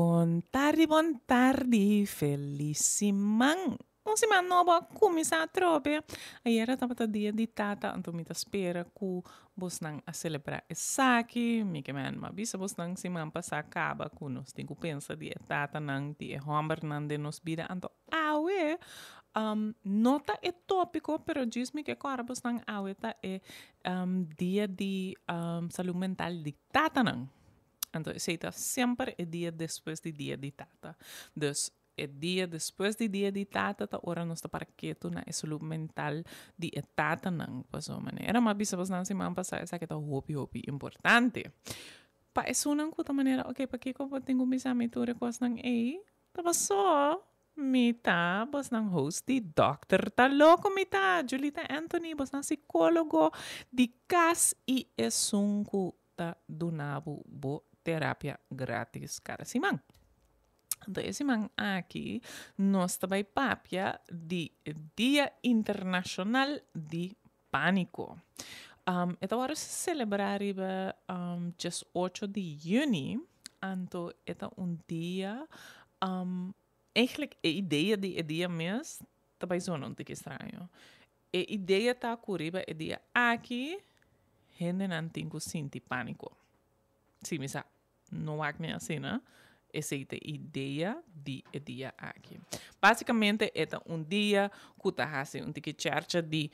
Bon tardi, bon tardi, felis siman. Un siman nobo a kuminsá atrobe. Ayera tabata dia di tata, anto mi ta spera ku bosnan a selebrá esaki. Mi ke men a bisa bosnan siman pasá kaba ku nos tin ku pensa di e tatanan, di e hòmbernan den nos bida. Anto awe no ta e tópiko, pero djis mi ke kòrda bosnan awe ta e dia di salú mental di tatanan. Anto esei ta semper e dia despues di dia di tata. Dus e dia despues di dia di tata ta ora nos ta para ketu na e salud mental di e tatanan. Pasobra manera mi a bisa bosnan siman pasá esaki ta hopi hopi importante. Pa esunnan ku ta manera oke pakiko bo tin ku bisa mi tur e kosnan ei? Ta paso mi ta bosnan host di Dòkter Ta Loko mi ta Julita Anthony bosnan sikólogo di kas i esun ku ta duna bo bo terapia gratis kada siman. Anto e siman aki nos ta bai papia di Dia Internashonal di Pániko. E ta wòrdu selebrá riba diesocho di yüni, anto e ta un dia, eigentlik e idea di e dia mes ta bai zona un tiki straño. E idea ta ku riba e dia aki hendenan tin ku sinti pániko. Si mi sa no wak mi asina, esei ta e idea di e dia aki. Básikamente e ta un dia ku ta hasi un tiki chèrcha di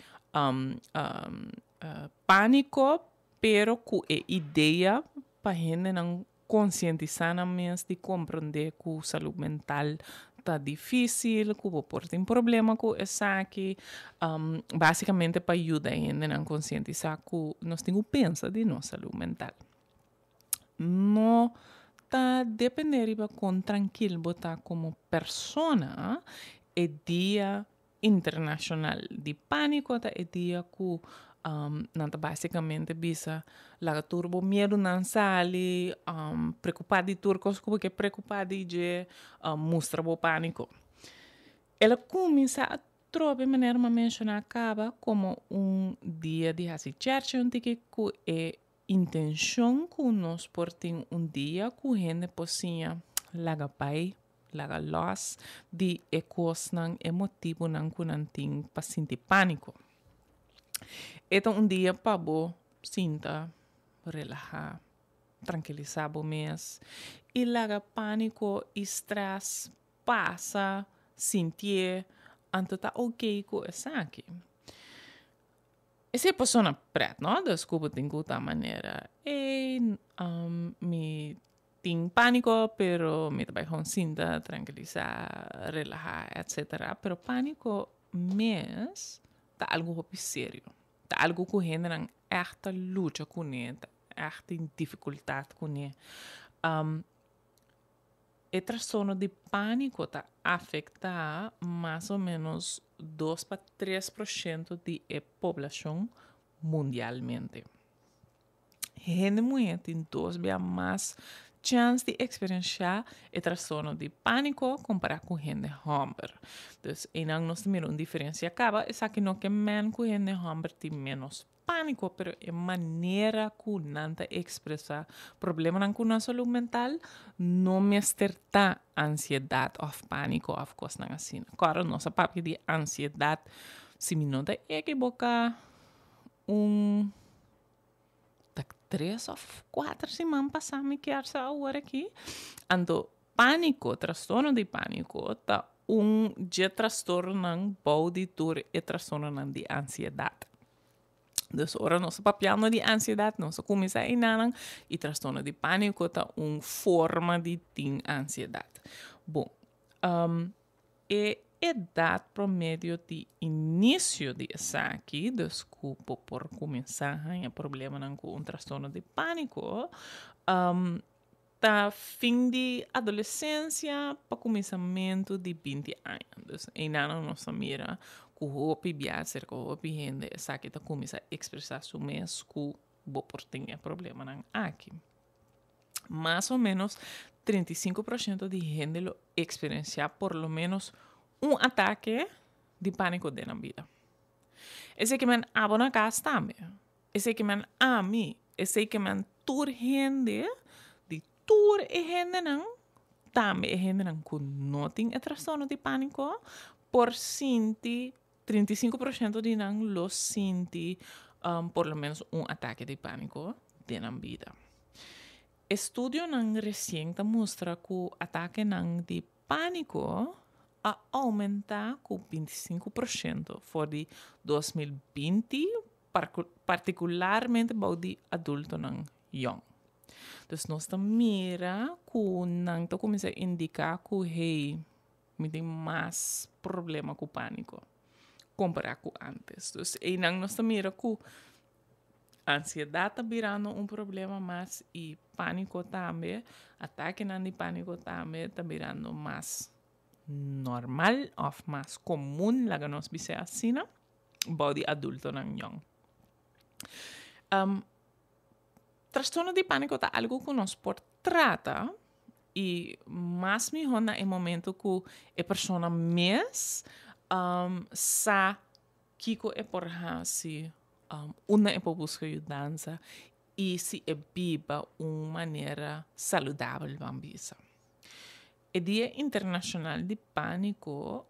pániko, pero ku e idea pa hendenan Konsientisá nan mes di komprondé ku salú mental ta difísil, ku bo por tin problema ku esaki. Básikamente pa yuda e hendenan konsientisá ku nos tin ku pensa di nos salú mental. No ta dependé riba kon trankil bo ta komo persona, e dia Internashonal di Pániko ta e dia ku nan ta básikamente bisa laga tur bo miedunan sali, preokupá di tur kos ku bo ke preokupá di dje, mustra bo pániko. El a kuminsá atrobe manera mi a menshoná kaba komo un dia di hasi chèrchi un tiki ku e Intenshon ku nos por tin un dia ku hende por siña laga bai, laga lòs di e kosnan, e motibunan ku nan tin pa sinti pániko. E ta un dia pa bo sinta, relahá, trankilisá bo mes i laga pániko i strès pasa, sintié, anto ta oké ku esaki. Esei por sona pret, no? Dus ku bo tin ku ta manera, ey, mi tin pániko, pero mi ta bai gewoon sinta, trankilisá, relahá, etcetera. Pero pániko mes ta algu hopi serio. Ta algu ku hendenan ègt ta lucha kuné, ta ègt tin difikultat kuné. E trastorno di pániko ta afektá mas o ménos dos pa 3% di e poblashon mundialmente. Hende muhé tin dos bia mas chèns di eksperenshá e trastorno di pániko kompará ku hende hòmber. Dus einan nos ta mira un diferensia kaba, esaki no ke men ku hende hòmber tin ménos Pániko, pero e manera ku nan ta ekspresá problemanan ku nan salú mental no mester ta ansiedat òf pániko òf kosnan asina. Kòrda nos a papia di ansiedat, si mi no ta ekiboká un ta tres òf kuater siman pasá mi kier sa awor aki. Anto pániko, trastorno di pániko ta un dje trastornonan bou di tur e trastornonan di ansiedat. Dus ora nos ta papiando di ansiedat, nos ta kuminsá einanan i trastorno di pániko ta un forma di tin ansiedat. Bon, e edat promedio di inisio di esaki, dus ku bo por kuminsá haña problemanan ku un trastorno di pániko, Ta fin di adolesensia pa kuminsamentu di 20 aña. Dus einan nos ta mira ku hopi bia serka hopi hende esaki ta kuminsá ekspresá su mes ku bo por tin e problemanan aki. Mas o ménos 35% di hende lo eksperensiá por lo ménos un atake di pániko den nan bida. Esei ke men abo na kas tambe. Esei ke men ami, esei ke men tur hende, di tur e hendenan Tambe e hendenan ku no tin e trastorno di pániko por sinti, 35% di nan lo sinti por lo ménos un atake di pániko den nan bida. Estudionan resien ta mustra ku atakenan di pániko a oumentá ku 25% for di 2020, partikularmente bou di adultonan yòn. Dus nos ta mira ku nan ta kuminsá indiká ku hey, mi tin mas problema ku pániko kompará ku ántes. Dus einan nos ta mira ku ansiedat ta birando un problema mas i pániko tambe, atakenan di pániko tambe ta birando mas normal òf mas komun, laga nos bis'é asina, bou di adultonan yòn. Trastorno di pániko ta algu ku nos por trata i mas mihó na e momento ku e persona mes sa kiko e por hasi, unda e por buska yudansa i si e biba un manera saludabel ban bisa. E Dia Internashonal di Pániko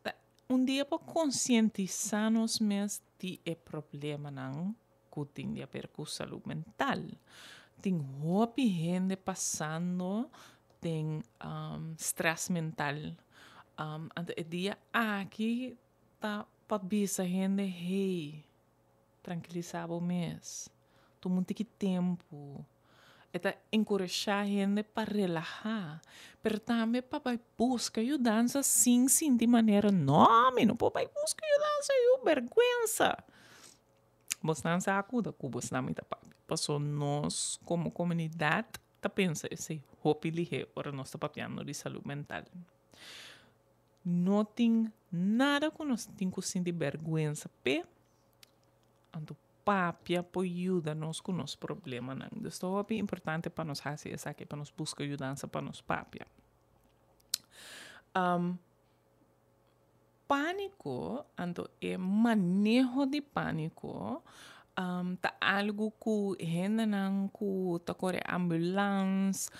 ta un dia pa konsientisá nos mes di e problemanan ku tin di haber ku salú mental. Tin hopi hende pasando den strès mental. Anto e dia aki ta pa bisa hende, hey, trankilisá bo mes, tuma un tiki tempu. E ta enkurashá hende pa relahá, pero tambe pa bai buska yudansa sin sinti manera, no, mi no por bai buska yudansa, yu, bèrgwensa. Bosnan sa ku ta ku bosnan mi ta papia. Paso nos komo komunidat ta pensa esei hopi lihé ora nos ta papiando di salú mental. No tin nada ku nos tin ku sinti bèrgwensa p'e, anto papia por yuda nos ku nos problemanan. Dus ta hopi importante pa nos hasi esaki, pa nos buska yudansa pa nos papia. Pániko, anto e maneho di pániko ta algu ku hendenan ku ta kore ambulans,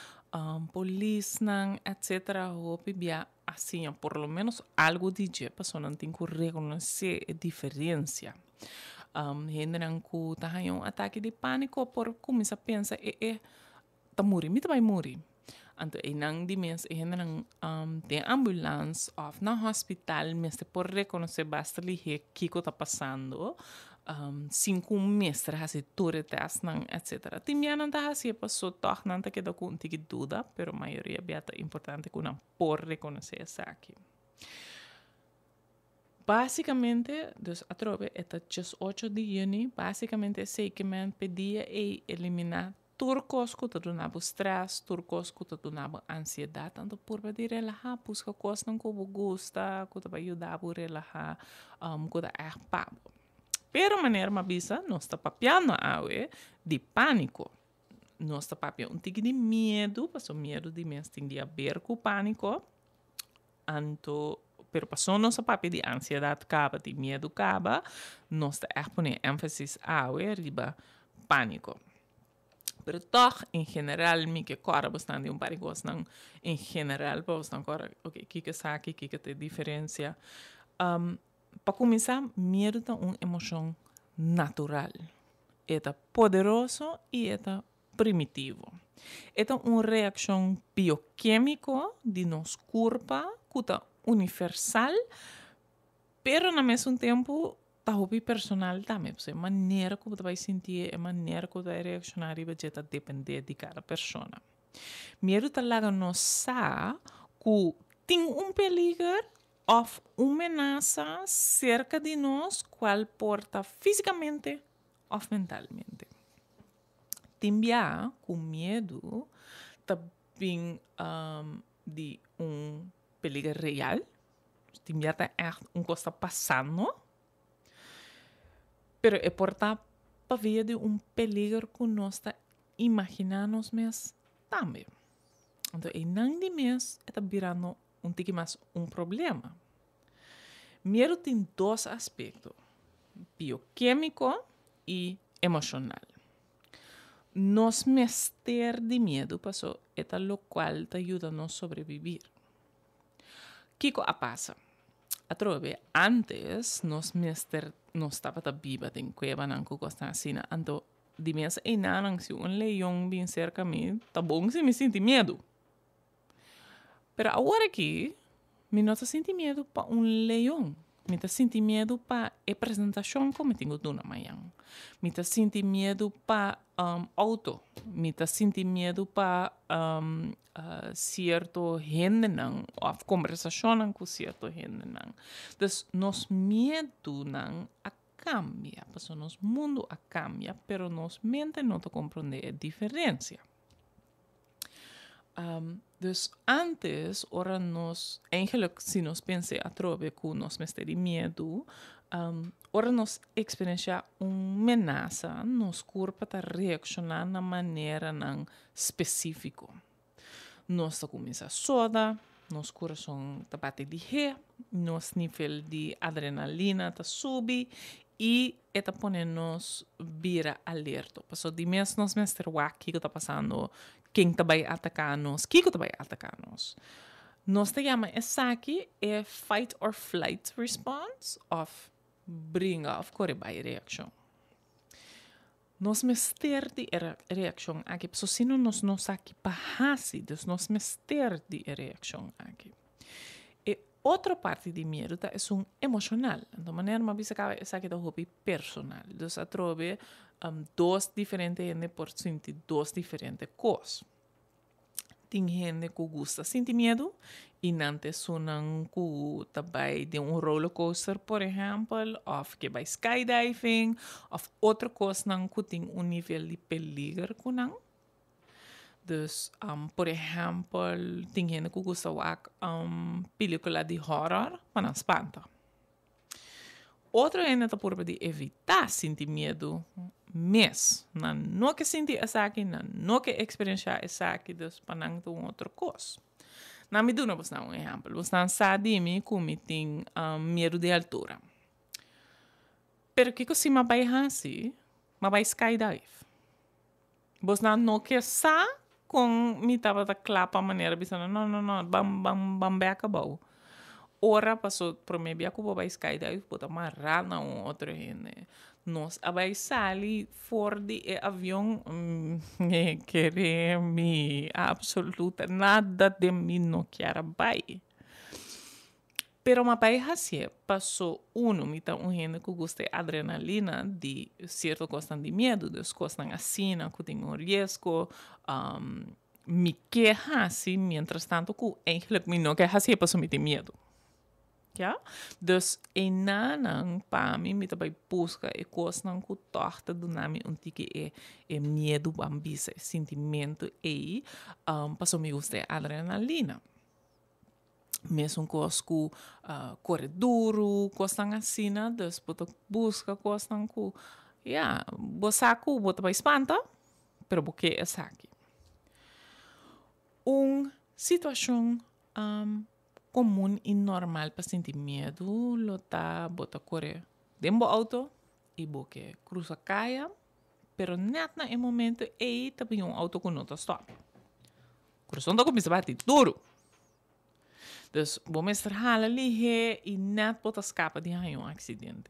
polisnan, etcetera hopi bia a siña por lo menos algu di dje pasobra nan tin ku rekonosé e diferensia. Hendenan ku ta haña un atake di pániko por kuminsá pensa e e ta muri, mi ta bai muri. Anto einan di mes e hendenan den ambulans of na hospital mester por reconoce basta lihe kico ta pasando sin cu mester haci tur e testnan etcetera. Tin bia nan ta haci e paso tog nan ta keda cu un tiki duda pero mayoria bia ta importante cu nan por reconoce esaki. Básicamente, dus atrobe e ta 18 di juni, básicamente esey ke men p'e dia ey elimina Tur kos ku ta duna bo strès, tur kos ku ta duna bo ansiedat, anto purba di relahá, buska kosnan ku bo gusta, ku ta bai yuda bo relahá, ku ta ègt pa bo. Pero manera mi a bisa, nos ta papiando awe di pániko. Nos ta papia un tiki di miedu, pasobra miedu di mes tin di haber ku pániko. Anto, pero pasobra nos a papia di ansiedat kaba, di miedu kaba, nos ta ègt pone énfasis awe riba pániko. Pero tòg, en general, mi ke kòrda bosnan di un par di kosnan en general pa bosnan kòrda, oke, kiko esaki, kiko ta e diferensia. Pa kuminsá, miedu ta un emoshon natural. E ta poderoso i e ta primitivo. E ta un reakshon biokemiko di nos kurpa ku ta universal, pero na mesun tempu ta hopi personal tambe. Pasobra e manera ku bo ta bai sintié, e manera ku bo ta bai reakshoná riba dje ta dependé di kada persona. Miedu ta laga nos sa ku tin un peliger òf un menasa serka di nos kual por ta físikamente òf mentalmente. Tin bia ku miedu ta bin di un peliger real, tin bia ta ègt un kos ta pasando, pero e por ta pabia di un peliger ku nos ta imaginá nos mes tambe. Anto einan di mes e ta birando un tiki mas un problema. Miedu tin dos aspekto, biokemiko i emoshonal. Nos mester di miedu paso e ta lokual ta yuda nos sobrebibir. Kiko a pasa? Atrobe, antes nos mester nos tabata biba den kuebanan ku kosnan asina, anto di mes einanan si un leon bin serka mi ta bon si mi sinti miedu. Pero awor aki mi no ta sinti miedu pa un leon. Mi ta sinti miedu pa e presentashon ku mi tin ku duna mañan. Mi ta sinti miedu pa outo. Mi ta sinti miedu pa sierto hendenan òf kombersashonnan ku sierto hendenan. Dus nos miedunan a kambia, pasobra nos mundu a kambia, pero nos mente no ta komprondé e diferensia. Dus antes ora nos, eigenlijk si nos pensa atrobe ku nos mester di miedu, ora nos eksperensiá un menasa, nos kurpa ta reakshoná na maneranan spesífiko. Nos ta kuminsá soda, nos kurason ta bati lihé, nos nivel di adrenalina ta subi i e ta pone nos bira alerto. Pasobra di mes nos mester wak kiko ta pasando, ken ta bai ataká nos, kiko ta bai ataká nos. Nos ta yama esaki e fight or flight response òf bringa òf kore bai reakshon. Nos mester di e reakshon aki, pasobra si no nos no sa ki pa hasi, dus nos mester di e reakshon aki. E otro parti di miedu ta esun emoshonal. Anto manera mi a bisa kaba esaki ta hopi personal. Dus atrobe dos diferente hende por sinti dos diferente kos. Tin hende ku gusta sinti miedu i nan ta esunnan ku ta bai den un rollercoaster por ehèmpel òf ke bai skydiving òf otro kosnan ku tin un nivel di peliger ku nan. Dus por ehèmpel tin hende ku gusta wak pelikula di horror pa nan spanta. Otro hende ta purba di evitá sinti miedu mes. Nan no ke sinti esaki, nan no ke eksperenshá esaki, dus pa nan ta un otro kos. Nan mi duna bosnan un ehèmpel. Bosnan sa di mi ku mi tin miedu di altura. Pero kiko si m'a bai hasi? M'a bai skydive. Bosnan no ke sa kon mi tabata kla pa manera bisa nan, no, no, no, ban, ban, ban bek abou. Ora paso prome bia ku bo bai skydive bo ta mará na un otro hende. Nos a bai sali for di e avion, mi kere mi absoluta nada den mi no kier a bai. Pero m'a bai hacié paso uno mi ta un hende cu gusta e adrenalina di cierto cosnan di miedu, dus cosnan asina cu tin un riesgo, mi ke haci mientras tanto cu eigenlijk mi no ke hacié paso mi tin miedu. Ya? Dus enanan pa mi, mi ta bai busca e cosnan cu tog ta duna mi un tiki e e miedu ban bisa, e sintimento ei, paso mi gusta e adrenalina. Mesun kos ku kore duru, kosnan asina, dus bo ta buska kosnan ku, ya, bo sa ku bo ta bai spanta, pero bo ke esaki. Un situashon komun i normal pa sinti miedu lo ta bo ta kore den bo outo i bo ke krusa kaya, pero nèt na e momento ei ta bin un outo ku no ta stòp. Kurason ta kuminsá bati duru. Dus bo mester hala lihé i nèt bo ta skapa di haña un aksidente.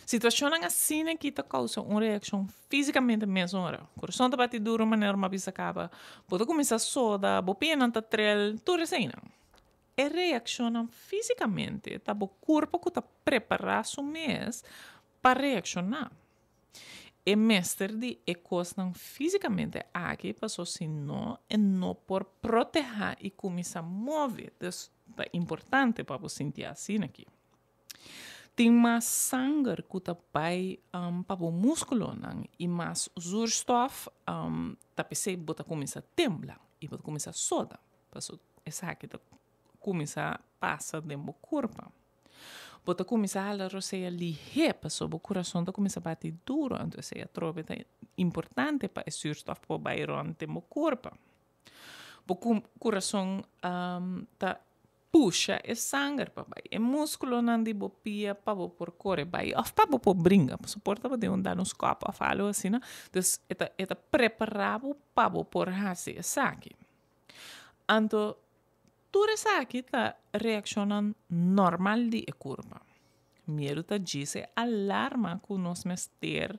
Situashonnan asina aki ta kousa un reakshon físikamente mesora. Kurason ta bati duru manera mi a bisa kaba, bo ta kuminsá soda, bo pianan ta trel, tur eseinan. E reakshonnan físikamente ta bo kurpo ku ta prepará su mes pa reakshoná. E mester di e kosnan físikamente aki paso si no e no por protehá i kuminsá move. Dus ta importante pa bo sinti asina aki. Tin mas sanger ku ta bai pa bo múskulonan i mas zuurstof ta p'esei bo ta kuminsá tembla i bo ta kuminsá soda paso esaki ta kuminsá pasa den bo kurpa. Bo ta kuminsá hala rosea lihé pasobra bo kurason ta kuminsá bati duru, anto esei atrobe ta importante pa e zuurstof por bai rònt den bo kurpa. Bo kurason ta. pusha e sanger pa bai e múskulonan di bo pia pa bo por kore bai òf pa bo por bringa. Pasobra por ta bo den un dal un skòp òf algu asina. Dus e ta e ta prepará bo pa bo por hasi esaki. Anto tur esaki ta reakshonnan normal di e kurpa. Miedu ta djis e alarma ku nos mester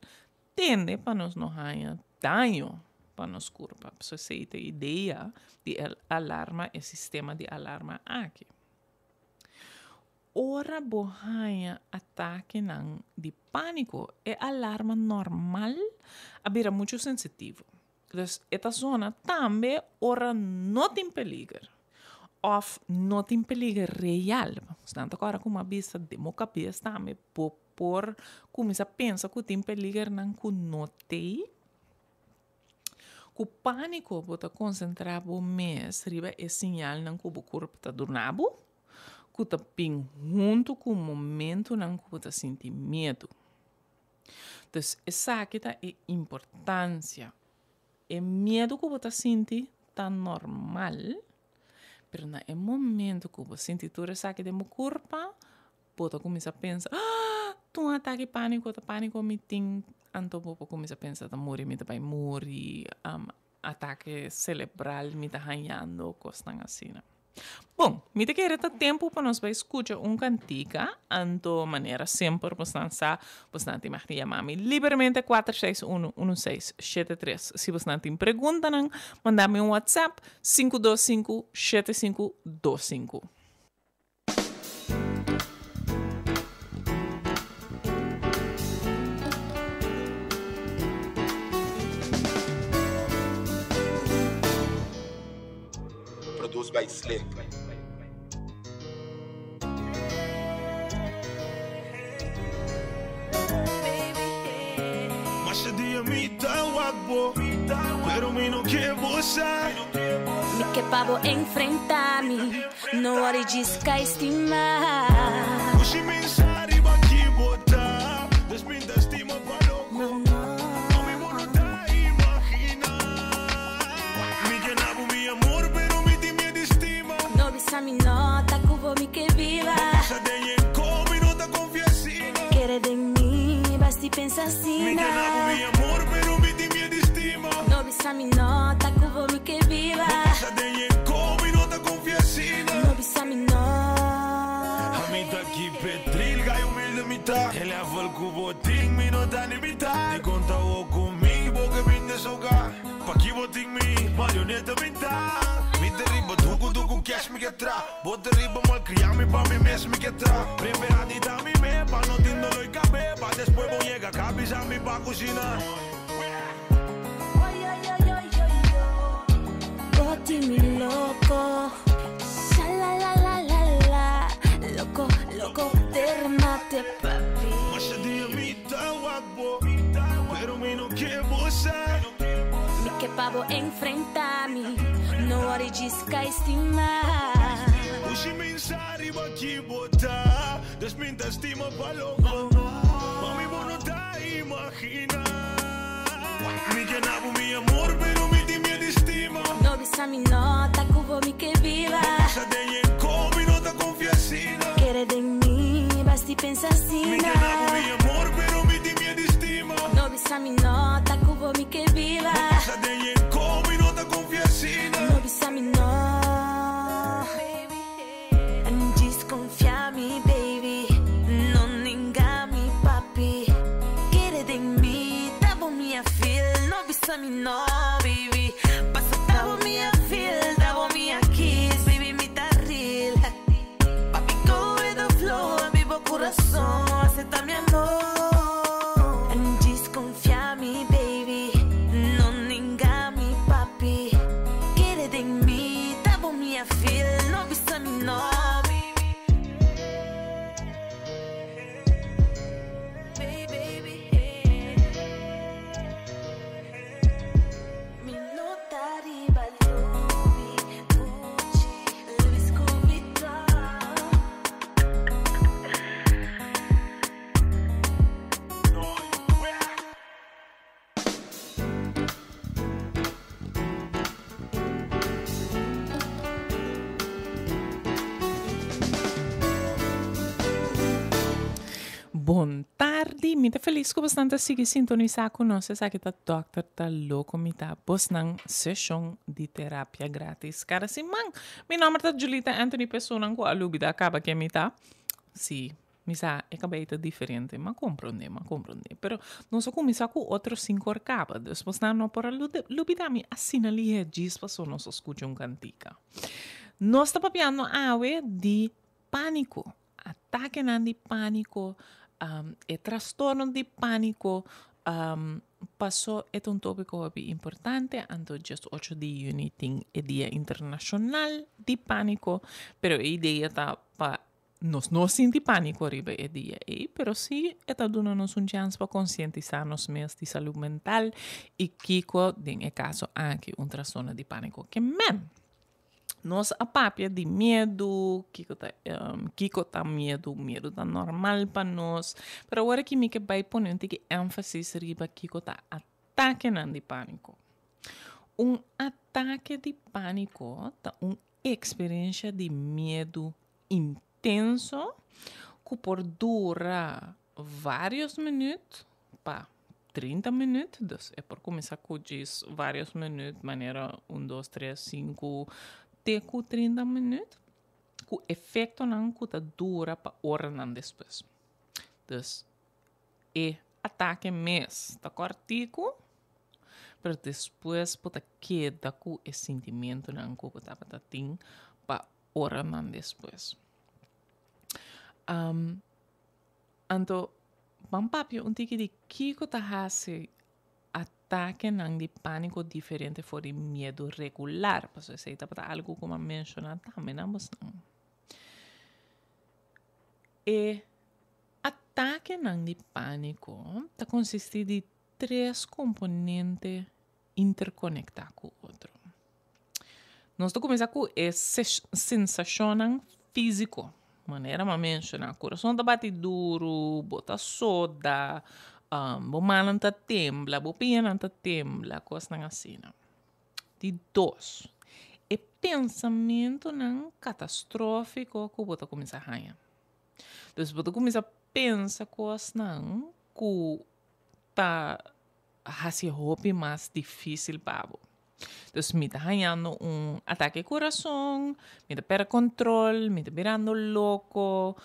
tende pa nos no haña daño pa nos kurpa. Pasobra esei ta e idea di e alarma, e sistema di alarma aki. Ora bo haña atakenan di pániko, e alarma normal a bira muchu sensitivo. Dus e ta zona tambe ora no tin peliger òf no tin peliger real. Nan ta kòrda ku mi a bisa den bo kabes tambe bo por kuminsá pensa ku tin peligernan ku no t'ei. Ku pániko bo ta konsentrá bo mes riba e siñalnan ku bo kurp ta duna bo, ku ta bin huntu ku momentunan ku bo ta sinti miedu. Dus esaki ta e importancia. E miedu ku bo ta sinti ta normal, pero na e momento ku bo sinti tur esaki den bo kurpa, bo ta kuminsá pensa, ah, ta un atake pániko, ta pániko mi tin, anto bo por kuminsá pensa ta muri mi ta bai muri, atake selebral mi ta hañando, kosnan asina. Bon, mi ta kere ta tempu pa nos bai skucha un kantika, anto manera semper bosnan sa, bosnan tin mag di yama mi liberamente 4611673. Si bosnan tin preguntanan, manda mi un WhatsApp 525 7525. Produced by Slick. Masha dia mi ta wak bo, pero mi no ke bo sa. Mi ke pa bo enfrenta mi, no worry djis ka estima. Kushi mi sa riba ki bo ta, des mi ta estima pa loko. Mami bo no ta imagina. Mi ke na bo mi amor, pero mi tin miedu di stima. No bisa mi no ta ku bo mi ke biba. Bo pasa den e ko, mi no ta konfia asina. Kere den mi, basti pensa asina. Mi ke na bo mi amor, pero mi tin miedu di stima. No bisa mi no ta ku bo mi ke biba. Bo pasa den e ko, mi no ta konfia asina. No bisa mi no. Ami ta keep it real, gai humilde mi ta. E level ku bo tin, mi no ta ni mitad. Di konta bo ku mi, bo ke bin desahoga. Paki bo tin mi, marioneta mi ta. Mi ta riba duku duku cash mi ke tra. Bo ta riba malkria mi pa mi mes mi ke tra. Prefera di ta mi me pa no tin doloi kabe. Pa despues bo yega ka bisa mi pa kushina. Bo tin mi loko, shalalalalala. Loko, loko te remate papi. Masha dia mi ta wak bo, pero mi no ke bo sa. Mi ke pa bo enfrenta mi, no worry djis ka estima. Ushi mi sa riba ki bo ta, des mi ta stima pa loko. Mami bo no ta imagina. Mi ke na bo mi amor, pero mi tin miedu di stima. No bisa mi no ta ku bo mi ke biba. Bo pasa den e ko, mi no ta konfia asina. Kere den mi, basti pensa asina. Mi ke na bo mi amor, pero mi tin miedu di stima. No bisa mi no ta ku bo mi ke biba. Bo pasa den e ko, mi no ta konfia asina. No bisa mi no. Djis konfia mi baby, no ninga mi papi. Kere den mi, ta bo mi a feel. No bisa mi no, baby. Paso ta bo mi a feel, ta bo mi a kiss, baby mi ta real. Papi go with the flow, ami bo kurason, asepta mi amor. Djis konfia mi baby, no ninga mi papi. Kere den mi, ta bo mi a feel, no bisa mi no, baby. Mi no ta riba Louis, Gucci, Louis Vuitton. Bon tardi, mi ta felis ku bosnan ta sigui sintonisá ku nos. Esaki ta Dòkter Ta Loko Mi Ta, bosnan seshon di terapia gratis kada siman. Mi nòmber ta Julita Anthony Pesonan ku a lubidá kaba ken mi ta. Sí, mi sa e kabei ta diferente, m'a komprondé, m'a komprondé. Pero nos a kuminsá ku otro sin kor kaba, dus bosnan no por a lubidá mi asina lihé djis paso nos a skucha un kantika. Nos ta papiando awe di pániko. Atakenan di pániko, e trastorno di pániko, paso e ta un tópiko hopi importante, anto djes ocho di yüni tin e dia internashonal di pániko, pero e idea ta pa nos no sinti pániko riba e dia ei, pero sí e ta duna nos un chèns pa konsientisá nos mes di salú mental i kiko den e kaso aki un trastorno di pániko ke men. Nos a papia di miedu, kiko ta kiko ta miedu, miedu ta normal pa nos, pero awor aki mi ke bai pone un tiki énfasis riba kiko ta atakenan di pániko. Un atake di pániko ta un eksperensha di miedu intenso ku por dura vários minüt pa 30 minüt, dus e por kuminsá ku djis vários minüt manera un, dos, tres, sinku te ku 30 minüt, ku efektonan ku ta dura pa oranan despues. Dus e atake mes ta kòrtiku, pero despues bo ta keda ku e sintimentunan ku bo tabata tin pa oranan despues. Anto, ban papia un tiki di kiko ta hasi atakenan di pániko diferente for di miedu regular, pasobra esei tabata algu ku mi a menshoná tambe na bosnan. E atakenan di pániko ta konsistí di tres komponente interkonektá ku otro. Nos ta kuminsá ku e sensashonnan físiko, manera mi a menshoná, kurason ta bati duru, bo ta soda, bo mannan ta tembla, bo pianan ta tembla, kosnan asina. Di dos, e pensamentunan katastrófiko ku bo ta kuminsá haña. Dus bo ta kuminsá pensa kosnan ku ta hasi hopi mas difícil pa bo. Dus mi ta hañando un atake kurason, mi ta perde control, mi ta birando loko,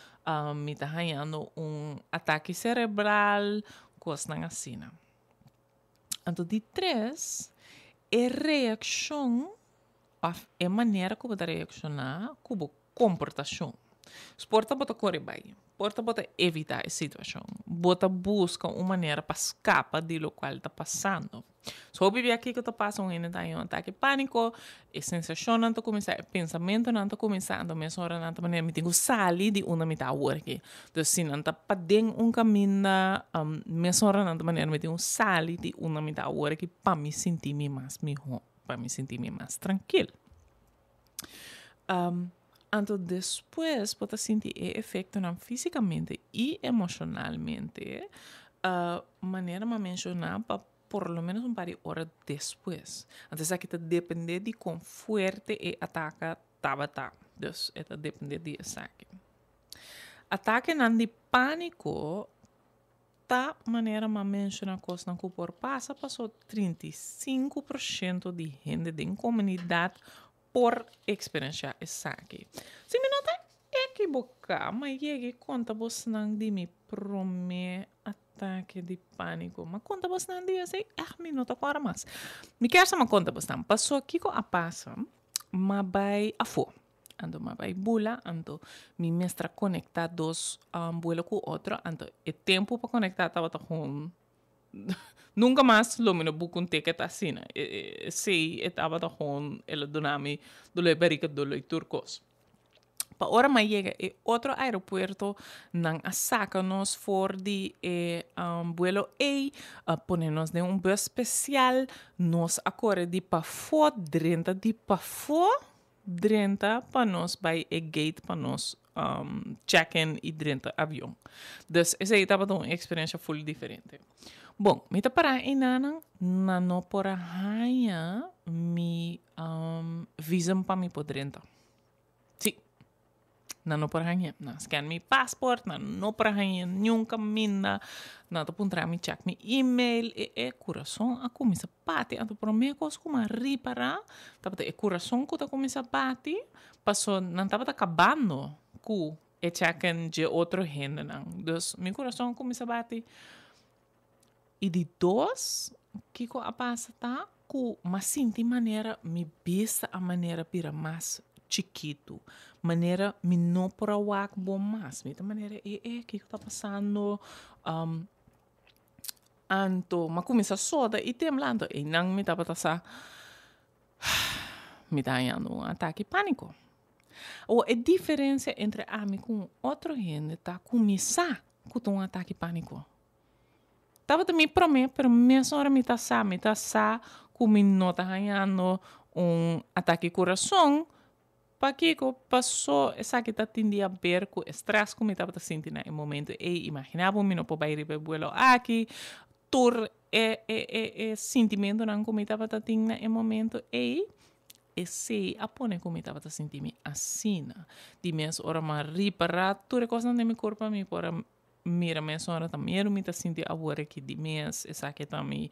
mi ta hañando un atake cerebral, kosnan asina. Anto di tres, e reakshon òf e manera ku bo ta reakshoná ku bo komportashon. Por ta bo ta kore bai, por ta bo ta evitá e situashon, bo ta buska un manera pa skapa di lokual ta pasando. So hopi bia kiko ta pasa un hende ta haña un atake pániko, e sensashonnan ta kuminsá, e pensamentunan ta kuminsá, anto mes ora nan ta manera mi tin ku sali di unda mi ta awor aki. Dus si nan ta paden un kaminda, mes ora nan ta manera mi tin ku sali di unda mi ta awor aki pa mi sinti mi mas mihó, pa mi sinti mi mas trankil. Anto despues bo ta sinti e efectonan físicamente y emocionalmente, manera mi a menciona pa por lo menos un par di ora despues. Anto esaki ta depende di con fuerte e ataka tabata. Dus e ta depende di esaki. Atakenan di panico Ta manera m'a menciona cosnan cu por pasa paso 35% di hende den comunidad por experiencia esaki. Si mi no ta ekiboca, m'a yega y conta bosnan di mi prome atake di panico. M'a conta bosnan di esey? Echt mi no ta corda mas. Mi kier sa m'a conta bosnan. Paso kico a pasa? M'a bay afo. Anto mi a bai bula, anto mi mester a konektá dos buelo ku otro, anto e tempu pa konektá tabata gewoon nunka mas lo mi no buka un ticket asina. Esei e tabata gewoon el a duna mi doló e barika, doló e tur kos. Pa ora mi a yega e otro aeropuerto nan a saka nos for di e buelo ei, a pone nos den un bus spesial, nos a kore di pafó drenta di pafó. Drenta pa nos bai e gate pa nos check in y drenta avion. Dus esey tabata un experiencia full diferente. Bon, mi ta para einanan, nan no por a haña mi visum pa mi por drenta. Sí. Nan no por hañ'é. Nan a scan mi passport, nan no por a hañ'é niun kaminda. Nan ta puntra mi check mi email. E e kurason a kuminsá bati. Anto promé kos ku mi a ripará tabata e kurason ku ta kuminsá bati, paso nan tabata kabando ku e checken dje otro hendenan. Dus mi kurason a kuminsá bati. I di dos, kiko a pasa ta ku m'a sinti manera mi bista a manera bira mas chikitu, manera mi no por a wak bon mas. Mi ta manera e e kiko ta pasando? Anto m'a kuminsá soda i tembla, anto einan mi tabata sa mi ta hañando un atake pániko. Awor e diferensia entre ami ku un otro hende ta ku mi sa ku ta un atake pániko. Tabata mi promé, pero mesora mi ta sa, mi ta sa ku mi no ta hañando un atake kurason. Pakiko? Pasó esaki ta tin di haber ku e strès ku mi tabata sinti na e momento ei. Imaginá bo mi no por bai riba e buelo aki. Tur e e e e sintimentunan ku mi tabata tin na e momento ei, esei a pone ku mi tabata sinti mi asina. Di mes ora mi a ripará tur e kosnan den mi kurpa, mi por a Mira mes ora ta miedu mi ta sinti awor aki di mes esaki ta mi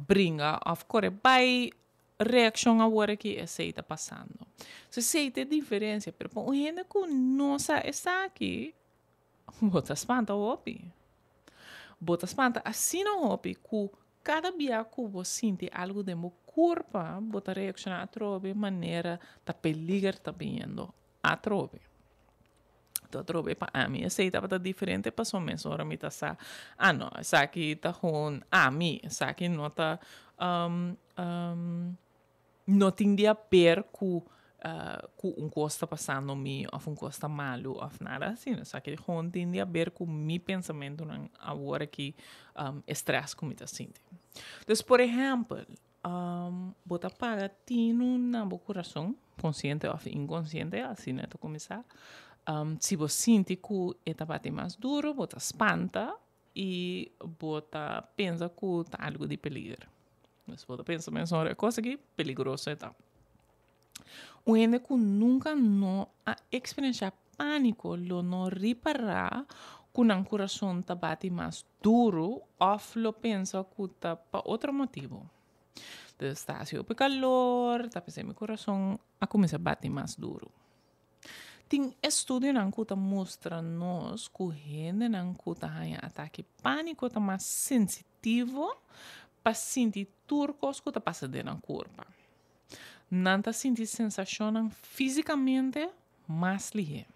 bringa of kore bai reaccion awor aki esey ta pasando. So esey ta e diferencia pero pa un hende cu no sa esaki bo ta spanta hopi. Bo ta spanta asina hopi cu cada bia cu bo sinti algo den bo curpa bo ta reacciona atrobe manera ta peliger ta biniendo atrobe. Anto atrobe pa ami esei tabata diferente pasobra mesora mi ta sa, ah no, esaki ta gewoon ami, esaki no ta no tin di haber ku ku un kos ta pasando mi òf un kos ta malu òf nada asina. Esaki gewoon tin di haber ku mi pensamentunan awor aki, e strès ku mi ta sinti. Dus por ehèmpel, Bo ta paga tinu na bo kurason, konsiente òf inkonsiente, asina e ta kuminsá. Si bo sinti ku e ta bati mas duru, bo ta spanta i bo ta pensa ku ta algu di peliger. Dus bo ta pensa mesora e kos aki peligroso e ta. Un hende ku nunka no a eksperenshá pániko lo no ripará ku nan kurason ta bati mas duru òf lo pensa ku ta pa otro motibu. Dus ta hasi hopi kalor, ta p'esei mi kurason a kuminsá bati mas duru. Tin estudionan ku ta mustra nos ku hendenan ku ta haña atake pániko ta mas sensitivo pa sinti tur kos ku ta pasa den nan kurpa. Nan ta sinti sensashonnan físikamente mas lihé.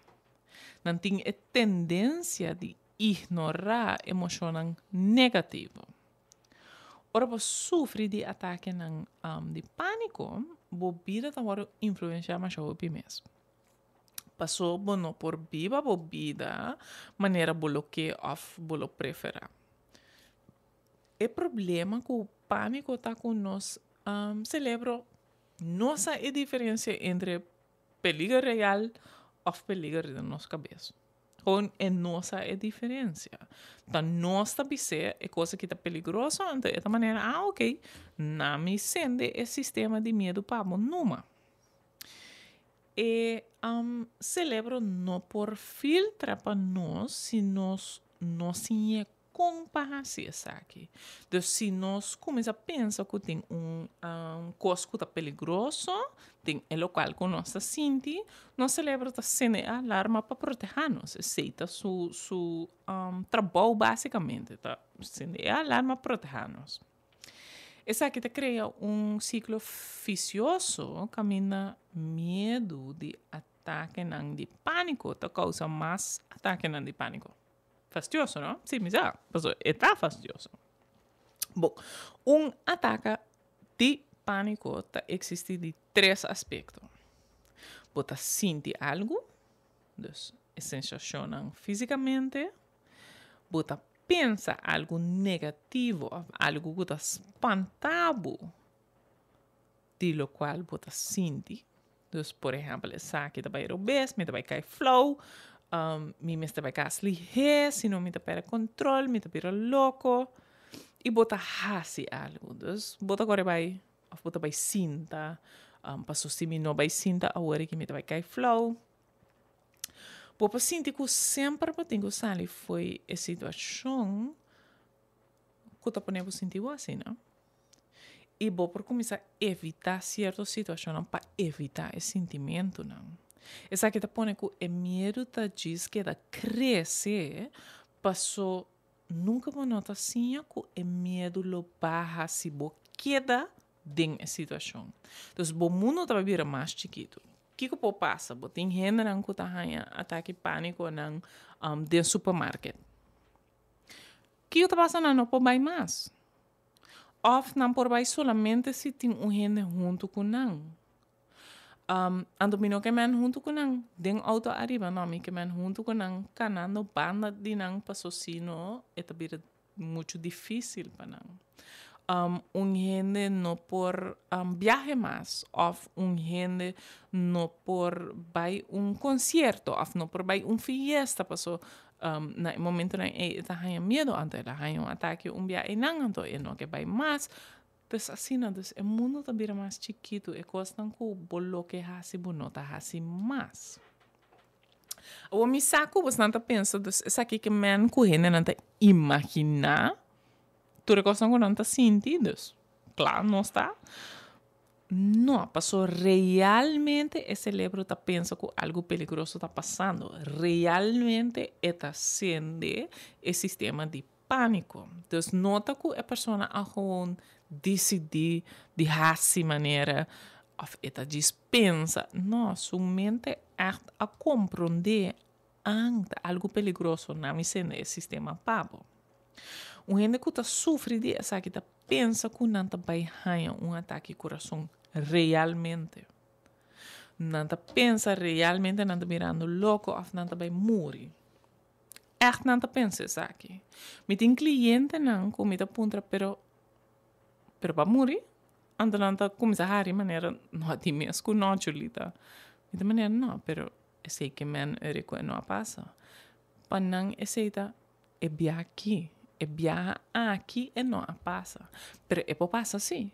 Nan tin e tendensia di ignorá emoshonnan negativo. Ora bo sufri di atakenan di pániko, bo bida ta wòrdu influensiá masha hopi mes. Paso bo no por biba bo bida manera bo lo ke òf bo lo preferá. E problema ku pániko ta ku nos selebro no sa e diferensia entre peliger real òf peliger den nos kabes. Gewoon e no sa e diferensia. Ta nos ta bis'é e kos aki ta peligroso, anto e ta manera, ah ok, na mi sende e sistema di miedu pa bo numa. E selebro no por filtra pa nos si nos no siñ'é Kon pa hasi esaki? Dus si nos kuminsá pensa ku tin un kos ku ta peligroso den e lokal ku nos ta sinti, nos selebro ta sende e alarma pa protehá nos. Esei ta su su trabou básikamente, ta sende e alarma protehá nos. Esaki ta krea un siklo fisioso kaminda miedu di atakenan di pániko ta kousa mas atakenan di pániko. Fastioso, no? Sí, mi sa. Pasobra e ta fastioso. Bon, un ataka di pániko ta eksistí di tres aspekto. Bo ta sinti algu, dus e sensashonnan físikamente. Bo ta pensa algu negativo òf algu ku ta spanta bo di lokual bo ta sinti. Dus, por ehèmpel, esaki ta bai robes, mi ta bai kai flou, mi mester bai kas lihé, si no mi ta pèrdè kontrol, mi ta bira loko. I bo ta hasi algu. Dus, bo ta kore bai òf bo ta bai sinta, pasobra si mi no bai sinta awor aki mi ta bai kai flou. Bo por sinti ku semper bo tin ku sali fo'i e situashon ku ta pone bo sinti bo asina. I bo por kuminsá evitá sierto situashonnan pa evitá e sintimentunan. Esaki ta pone ku e miedu ta djis keda krese paso nunka bo no ta siña ku e miedu lo baha si bo keda den e situashon. Dus bo mundu ta bai bira mas chikitu. Kiko por pasa? Bo tin hendenan ku ta haña atake pánikonan den supermarket. Kiko ta pasa? Nan no por bai mas. Òf nan por bai solamente si tin un hende huntu ku nan. Anto mi no ke men huntu ku nan den outo ariba, no, mi ke men huntu ku nan kanando banda di nan paso si no e ta bira muchu difísil pa nan. Un hende no por biahe mas òf un hende no por bai un konsierto òf no por bai un fiesta paso na e momentonan ei e ta haña miedu anto el a haña un atake un bia einan anto e no ke bai mas. Pues asina dus e mundu ta bira mas chikitu e kosnan ku bo lo ke hasi bo no ta hasi mas. Awor mi sa ku bosnan ta pensa dus esaki ke men ku hendenan ta imaginá tur e kosnan ku nan ta sinti dus kla nos ta. No, paso realmente e celebro ta pensa cu algo peligroso ta pasando. Realmente e ta sende e sistema di panico. Dus no ta cu e persona a gewoon dicidi di haci manera of e ta djis pensa. No, su mente echt a compronde an ta algo peligroso na mi sende e sistema pa bo. Un hende cu ta sufri di esaki ta pensa ku nan ta bai haña un atake kurason realmente. Nan ta pensa realmente nan ta birando loko òf nan ta bai muri. Ègt nan ta pensa esaki. Mi tin klientenan ku mi ta puntra pero pero bo a muri? Anto nan ta kuminsá hari manera no di mes ku no Julita. Mi ta manera no pero esei ke men eri ku e no a pasa. Pa nan esei ta E biaha aki, e biaha aki e no a pasa, pero e por pasa si.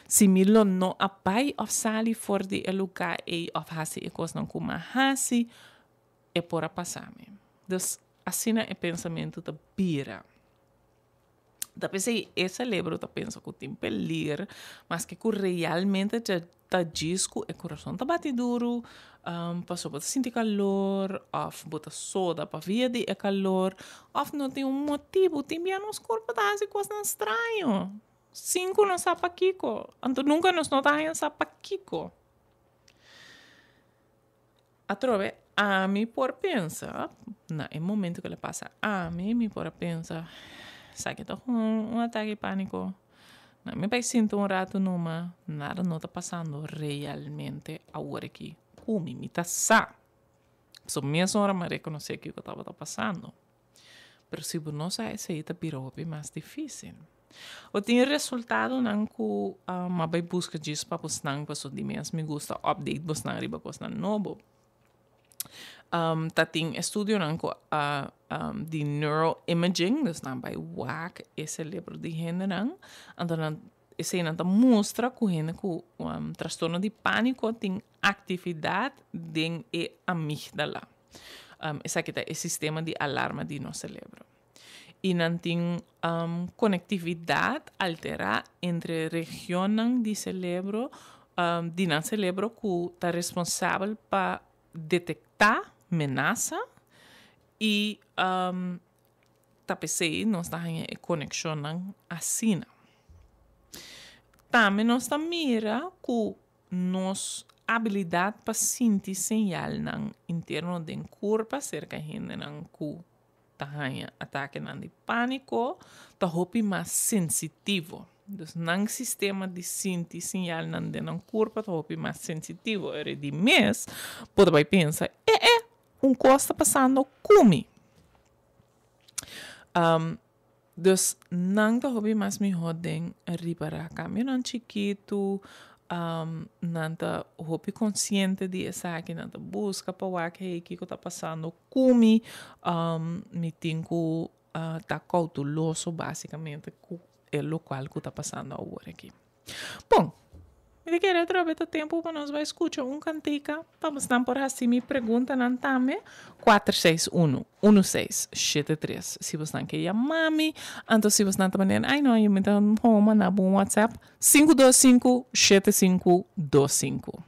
Si mi lo no a bai of sali for di e luga ei of hasi e kosnan ku mi a hasi, e por a pasa mi. Dus asina e pensamentu ta bira. Ta p'esei e celebro ta pensa ku tin peligro, maske ku realmente ta ta djis ku e kurason ta bati duru, pasobra bo ta sinti kalor òf bo ta soda pa via di e kalor òf no tin un motibu. Tin bia nos kurpo ta hasi kosnan straño sin ku nos sa pakiko, anto nunka nos no ta haña sa pakiko. Atrobe ami por pensa, na e momento ku el a pasa ami, mi por a pensa, esaki ta un atake di pániko. Na mi bai sinta un ratu numa, nada no ta pasando realmente awor aki ku mi, mi ta sa. Pasobra mes ora mi a rekonosé kiko tabata pasando. Pero si bo no sa esei ta bira hopi mas difísil. Bo tin resultadonan ku a bai buska djis pa bosnan paso di mes mi gusta update bosnan riba kosnan nobo. Ta tin estudionan ku a di neuroimaging, dus nan bai wak e selebro di hendenan, anto nan eseinan ta mustra ku hende ku trastorno di pániko tin aktividat den e amígdala. Esaki ta e sistema di alarma di nos selebro. I nan tin konektividat alterá entre regionnan di selebro di nan selebro ku ta responsabel pa detektá menasa i ta p'esei nos ta haña e konekshonnan asina. Tambe nos ta mira ku nos abilidat pa sinti señalnan interno den kurpa serka hendenan ku ta haña atakenan di pániko ta hopi mas sensitivo. Dus nan sistema di sinti señalnan den nan kurpa ta hopi mas sensitivo. Ora di mes bo ta bai pensa, e e, un kos ta pasando ku mi. Dus nan ta hopi mas mihó den ripará kambionan chikitu, nan ta hopi konsiente di esaki, nan ta buska pa wak hey kiko ta pasando ku mi, mi tin ku ta koutuloso basikamente ku e lokual ku ta pasando awor aki. Bon. Mi ta kere atrobe ta tempu pa nos bai skucha un kantika pa bosnan por hasi mi preguntanan tambe, 461 1673 si bosnan ke yama mi, anto si bosnan ta manera ay no yo mi ta homo manda bo un whatsapp, 525 7525.